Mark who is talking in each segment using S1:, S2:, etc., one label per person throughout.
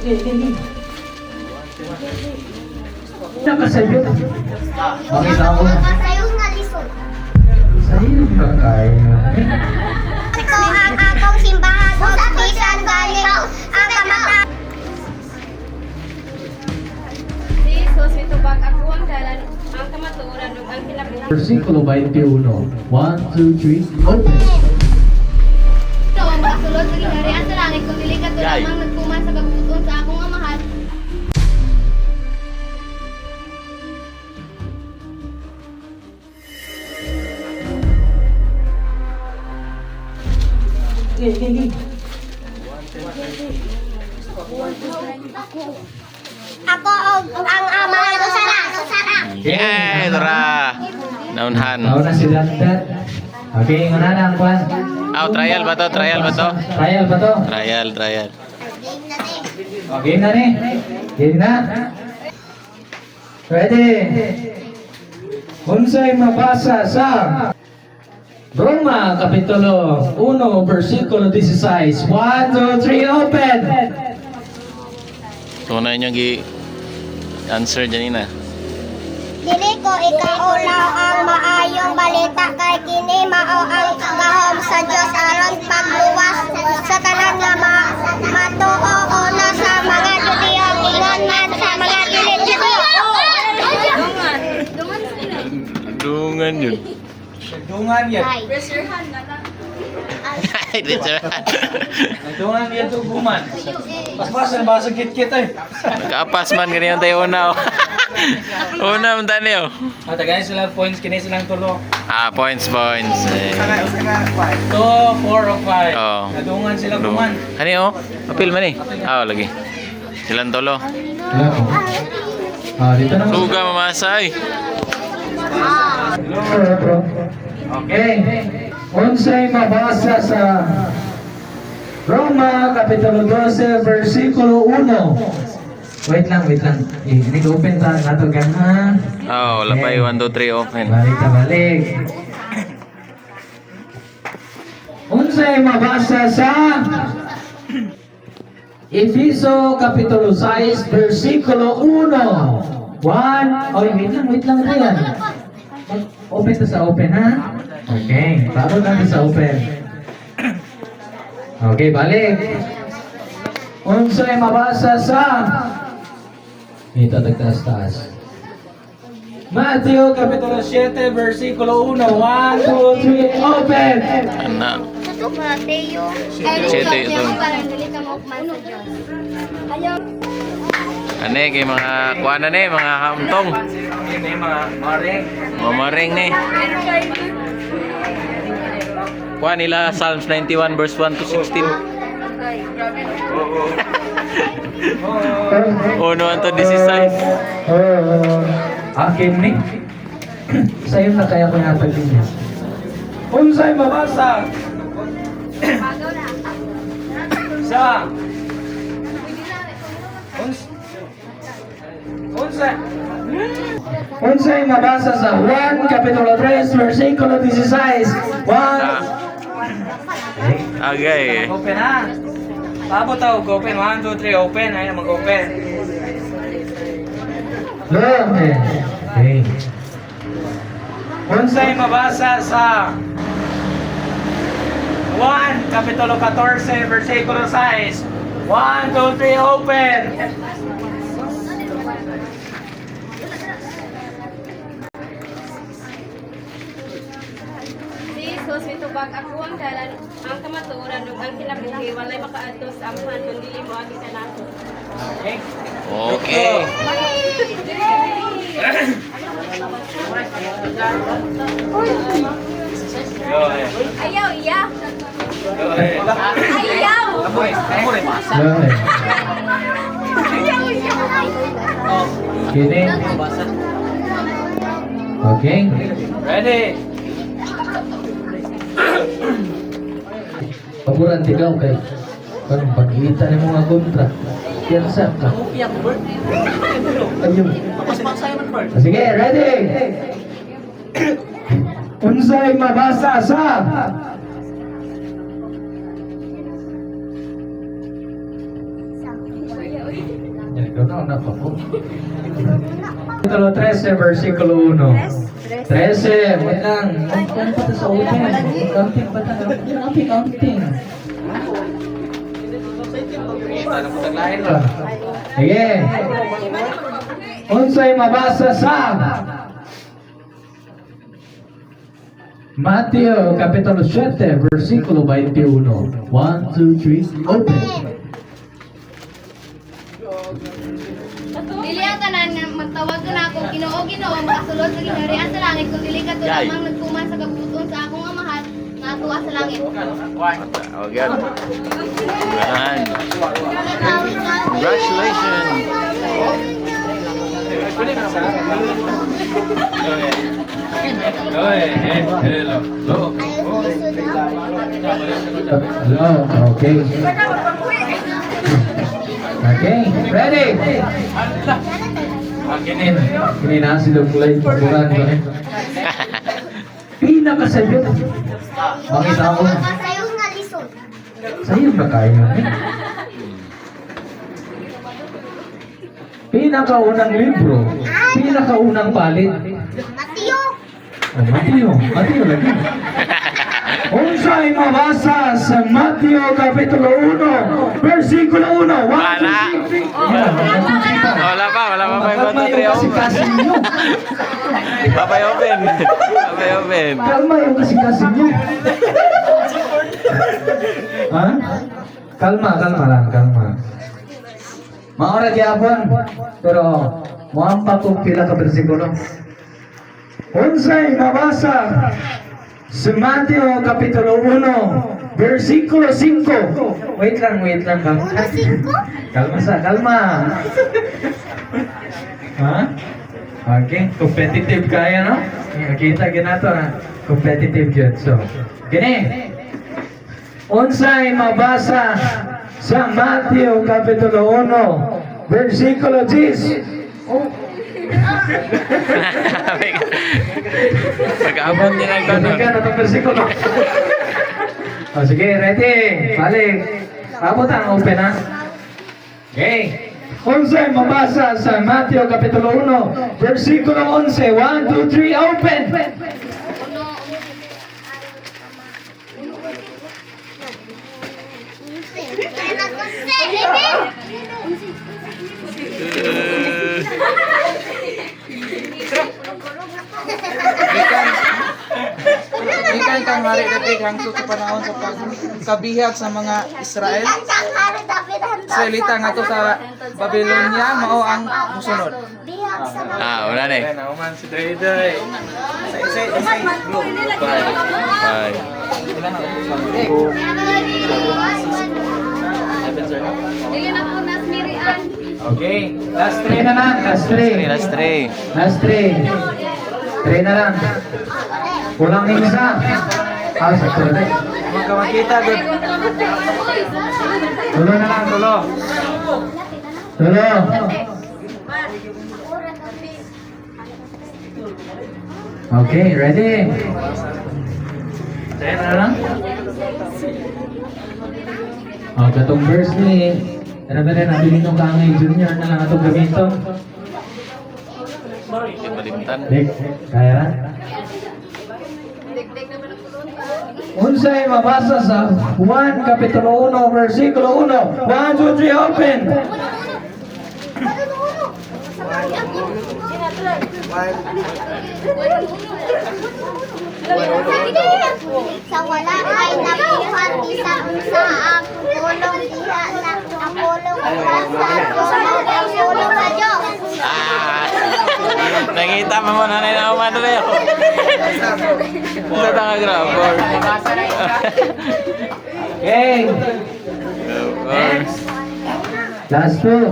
S1: Okay, okay, okay. Nakasayo. Bakit ako?
S2: Nakasayo nga lisod.
S1: Sayo ka kayo.
S2: Ito ang akong simbahan ug bisan gani ang kamatayon.
S3: Si Jesus mitubag, "Ako ang dalan, ang kamatuoran ug ang kinabuhi."
S1: Versikulo 21. 1, 2, 3, open.
S4: Ikaw ang makasulod sa gingharian sa langit kung dili ka lamang nagtuman sa kabubut-on sa akong Amahan.
S1: Okay, okay, okay.
S2: Ako og ang Amahan usara, usara.
S5: Yeah, tara. Naunhan.
S1: Tao na si Dandan. Okay, una na ang kwan.
S5: Aw, trial ba to? Trial ba to?
S1: Trial ba to?
S5: Trial, trial.
S2: Game na din.
S1: Oh, game na ni. Game na. Ready? Unsay mabasa sa Roma Kapitulo 1, versikulo 16. 1, 2, 3, open!
S5: So, na inyo gi answer dyan na.
S2: Dili ko ikaulaw ang maayong balita kay kini mao ang gahom sa Dios aron pagluwas sa tanan nga matuo, una sa mga Judiyo, ingon man sa mga dili Judiyo.
S5: Dungan yun.
S6: Dungan yan.
S3: Press your hand na lang.
S5: Ay, Richard.
S6: Dungan yan to guman. Paspasan ba sa kit-kit ay.
S5: Nagkaapas man ganyan tayo una. Oh. Una man tani oh.
S6: Ah, tagay sila points kini silang tulo.
S5: Ah, points, points. Eh.
S6: 2, 4 o 5.
S5: Oo.
S6: Nadungan sila guman.
S5: Kani oh, apil man eh. Ah, lagi. Silang tulo.
S1: Ah, dito na.
S5: Suga mamasa ay.
S1: Bro, bro. Okay. Unsay mabasa sa Roma Kapitulo 12 versikulo 1. Wait lang, wait lang. Eh, nag-open ta nato gan ha.
S5: Oh, wala pa 1, 2, 3 open.
S1: Balik ta balik. Unsay mabasa sa Efeso Kapitulo 6 versikulo 1. 1. Oy, wait lang yan. Open to sa open ha. Okay, bago natin sa open. Okay, balik. Unsay mabasa sa Ito, tagtaas-taas. Matthew, Kapitulo 7, versikulo 1. 1, 2, 3, open!
S5: Ana.
S2: Mateo.
S5: Siyete ito.
S4: Parang dili ka maukman sa Dios. Ayaw.
S5: Ane kay mga kuan na ni, mga kamtong.
S6: Ini mga maring.
S5: Mamaring ni. Kuan nila Psalms 91 verse 1 to 16. Uno anto 16.
S1: Akin ni. Sa'yo na kaya ko natag niya.
S6: Unsay mabasa sa Unsay
S1: Unsay mabasa sa Juan Kapitulo 3, versikulo 16. 1.
S5: Ah. Agay.
S6: Open ha. Paabot ako, open. 1, 2, 3, open. Ayun, mag-open.
S1: Okay. Okay.
S6: Unsay mabasa sa 1, Kapitulo 14, versikulo 6. 1, 2, 3, open!
S3: Si Jesus mitubag, "Ako ang dalan, ang kamatuoran ug ang kinabuhi. Walay makaadto sa Amahan kun dili moagi kanako."
S6: Okay.
S5: Okay.
S6: Go ahead.
S3: Ayaw, iya.
S6: Go ahead.
S3: Ayaw.
S6: Amoy, amoy.
S1: Okay.
S3: Ayaw, iya.
S1: Kini. Okay.
S6: Ready?
S1: Paburan tigaw kay kanong pag-iita ni mga kontra. Piyansa ka. Ayun. Sige, ready? Unsay mabasa sa Yan, ikaw na, una pa po. Kapitulo 13, versikulo 1. 13, wait lang. Open pa to sa open. Counting pa ta. Counting, counting. Sige. Unsay mabasa sa Mateo Kapitulo 7, versikulo 21. 1, 2, 3, open.
S4: Dili ang tanan nga magtawag kanako, Ginoo, Ginoo, makasulod sa gingharian sa langit kun dili kadto
S5: Yay.
S4: lamang nagtuman sa kabubut-on sa akong Amahan nga adtua sa langit.
S5: Oh, good. Yan. Congratulations.
S1: Hello, okay. Okay, ready? Kinin, kinin na si Duklay, paguran ko eh. Pinakasayot. Bakit ako?
S2: Sayo nga lisod.
S1: Sayo ba kayo? Eh? Pinakaunang libro, pinakaunang palit.
S2: Mateo.
S1: Oh, Mateo, Mateo lagi. Unsay mabasa sa Mateo Kapitulo 1, versikulo 1. 1,
S5: Wala.
S1: 2, 3.
S5: Wala pa, wala pa. 5, 1, 2, 3,
S1: Kasi
S5: open.
S1: kasin nyo.
S5: Papay open. Papay open.
S1: Kalma yung kasing-kasing nyo. Ha? Kalma, kalma lang, kalma. Maura gyapon, pero muhampa kong pila ka bersikulo. Unsay mabasa sa Mateo Kapitulo 1, versikulo 5. Wait lang, kalma.
S2: 1-5.
S1: Kalma sa, kalma. Ha? Okay, competitive kaya, no? Kita ginato na. Competitive yun. So, gini. Unsay mabasa sa Mateo Kapitulo 1, versikulo 10. Oh,
S5: Pag-abot niya ng
S1: ganun
S5: kanon.
S1: ka na itong versikulo. Oh, sige, ready. Balik. Abot ang open, ha? Okay. Unsay mabasa sa Mateo Kapitulo 1, versikulo 11. 1, 2, 3, open!
S7: Gikan kang Hari David hangtod sa panahon sa pagkabihag sa mga Israel. Israelita ngadto sa Babylonia mao ang mosunod.
S2: Bihag sa mga
S5: Ah, wala na eh.
S6: Nauman si Dayday.
S5: Five.
S4: Dili na po nas Mirian.
S1: Okay. Last three na lang. Last three.
S5: Last three.
S1: Last three. Three na lang. Kulang ng isa. Ah, sakto na.
S7: Magkamakita gud.
S1: Tulo na lang, tulo. Tulo. Okay, ready? Tayo na lang. Oh, katong verse ni ano ba rin, nabili nung Kangay Junior na lang atong gamiton.
S5: Malimtan.
S1: Dik, kaya na? Unsay mabasa sa Juan Kapitulo 1, versikulo 1. 1, 2, 3, open!
S2: Sa wala ay nabuhat bisan unsa ang pulong diha sa ang pulong sa pulong ang pulong sa Dios.
S5: Ah! Nakita pa mo nanay na umano na yun. Sa tanga grab. Four.
S1: Okay,
S5: Four.
S1: last two.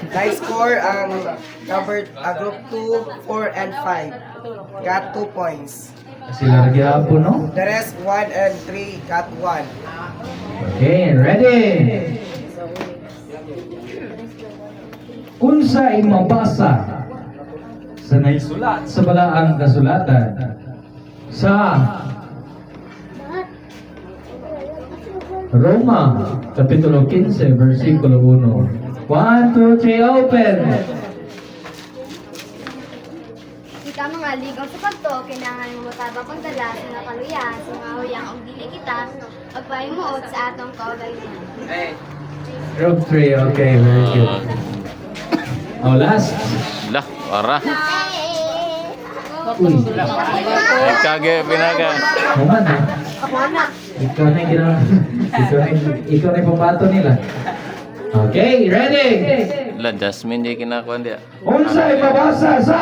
S8: Nice score ang number group 2, 4, and 5. Got 2 points.
S1: Sila gyapon, no?
S8: The rest 1 and 3 got 1.
S1: Okay, ready? Unsay mabasa sa naisulat sa balaang kasulatan sa Roma, Kapitulo 15, versikulo 1. 1, 2, 3, open!
S4: Kita mga ligaw sa pagtuo, kinahanglan mo motabang kung dala sa mga kaluyahan, sa mga huyang ug dili kita, pagpahimuot sa atong kaugalingon.
S1: Group 3, okay, very good. Oh, last.
S5: Lah, para.
S1: Uy,
S5: Kage pinaga.
S1: naman ha. Ikaw na yung ginawa. Ikaw na yung pambato nila. Okay, ready?
S5: La Jasmine di kinakuan dia.
S1: Unsay mabasa sa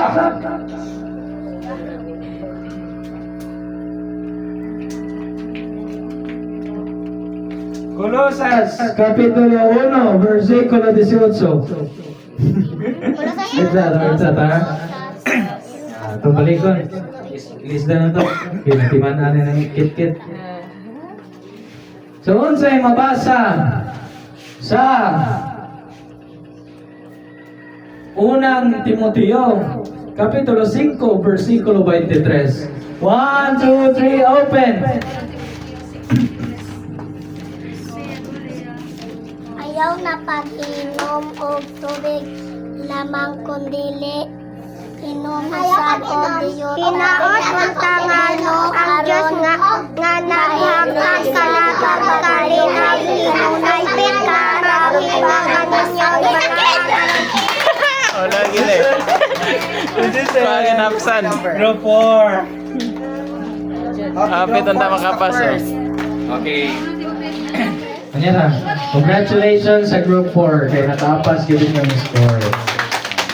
S6: Colosas
S1: Kapitulo 1, versikulo 18. Wait lang, wait lang, ha? Ah, itong balikon. Lista na to. Pinatiman na ng kit-kit. So, unsay mabasa sa Unang Timoteo, Kapitulo 5, versikulo 23. 1, 2, 3, open!
S2: Ayaw na pag-inom og tubig lamang kundili inom usab og diyo. Hinaot unta nga no ang Dios nga nga naghatag kanatong kalinaw hinunay ka mauhima kaninyo.
S5: Wala gini. Paginapsan.
S6: Group 4.
S5: Apit ang tama kapas. Oh.
S6: Okay.
S1: Kanya na. Congratulations sa Group 4. Kaya natapas yun yung score.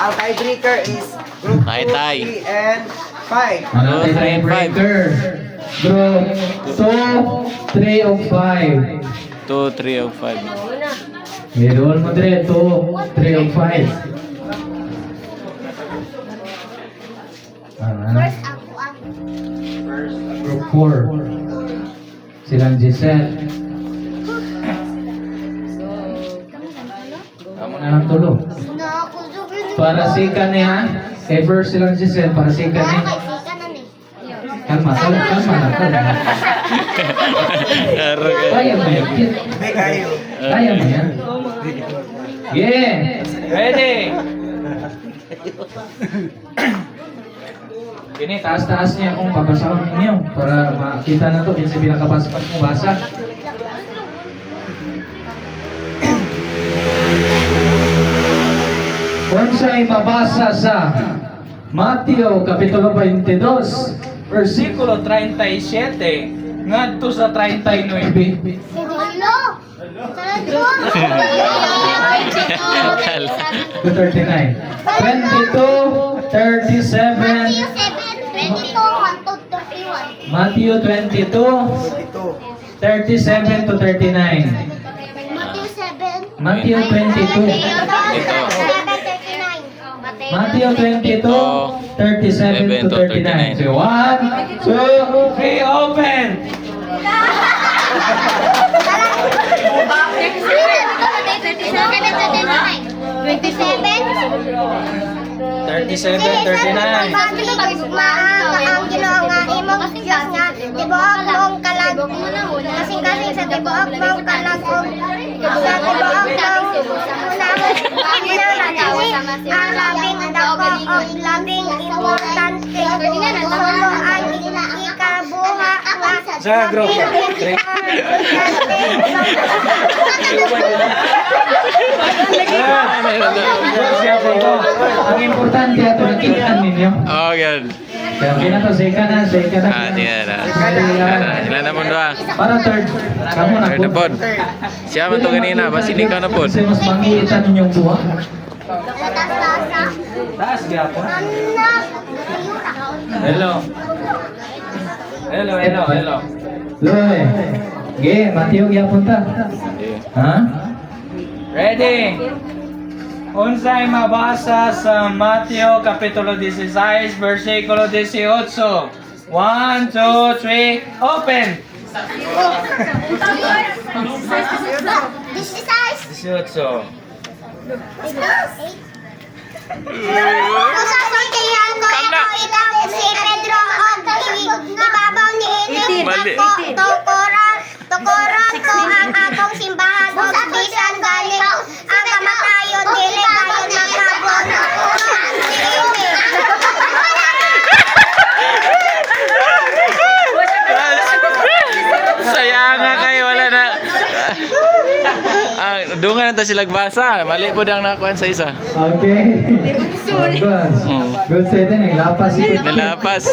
S8: Ang tiebreaker is group 2,
S5: Tay, tay.
S8: 3, and 5.
S1: Ano
S5: Two,
S1: tayo
S5: three, five.
S1: tiebreaker? Group 2, 3, o 5.
S5: 2, 3, o 5.
S1: Meron mo dire, 2, 3, o 5. Ah,
S2: Ako ang
S1: Group 4. Silang Giselle. Amo na lang tulo. Para sika niya, ever silang Giselle, para sika niya.
S2: Kay sika na ni.
S1: Kalma, kalma, kalma na, kalma. Kaya mo yan, kid.
S8: May kayo.
S1: Kaya mo yan. Yeah!
S6: Ready?
S1: Kini, taas-taas niya kung babasahon ninyo para makita na to kinsa pinakapaspas mo basa. Unsay mabasa sa Mateo Kapitulo 22,
S6: Versikulo 37 ngadto sa 39.
S2: Hello.
S1: To 39. 22, 37,
S2: 7, 22, 1 to 31.
S1: Matthew 22,
S8: Ito.
S1: 37 to 39.
S2: Matthew 7.
S1: Matthew 22.
S2: 7, 39.
S1: Matthew 22, 37 to 39. So, 1, 2,
S6: 3, open!
S2: 37,
S6: 37, 39.
S2: Pagigugmaan ka ang Ginoo nga imong Dios nga tibuok mong kalag kasing-kasing sa tibuok mong kalag ug sa tibuok mong hunahuna ang labing dako ug labing importante sulo ang ikabuha nga
S6: Sa group.
S2: labing
S1: Ang importante ato nakitaan ninyo.
S5: Oh, good.
S1: Kaya okay na to, seka na, seka na.
S5: Ah, di na. Sila na po doa.
S1: Para third, kamo na
S5: Third na pod. Siya man to kanina, basin ikaw na pod.
S1: Kasi mas mangiitan ninyong buha.
S6: Taas gyapon. Hello. Hello, hello, hello.
S1: Loy. Ge, Mateo gyapon ta. Ha?
S6: Ready? Unsay mabasa sa Mateo Kapitulo 16, versikulo 18. 1, 2, 3, open!
S2: This is ice.
S6: 18.
S2: Kung sasultihan ko ikaw ikaw si Pedro og ibabaw ni ini
S5: Mali.
S2: tukuran. Tukoron ko ang akong simbahan ug bisan gani ang kamatayon dili kayo makabuot niini.
S5: Sayang nga kayo, wala na. Ah, dungan na ta sila basa. Mali po dang nakuan sa isa.
S1: Okay. Good. Good sa ito, naglapas.
S5: Nalapas.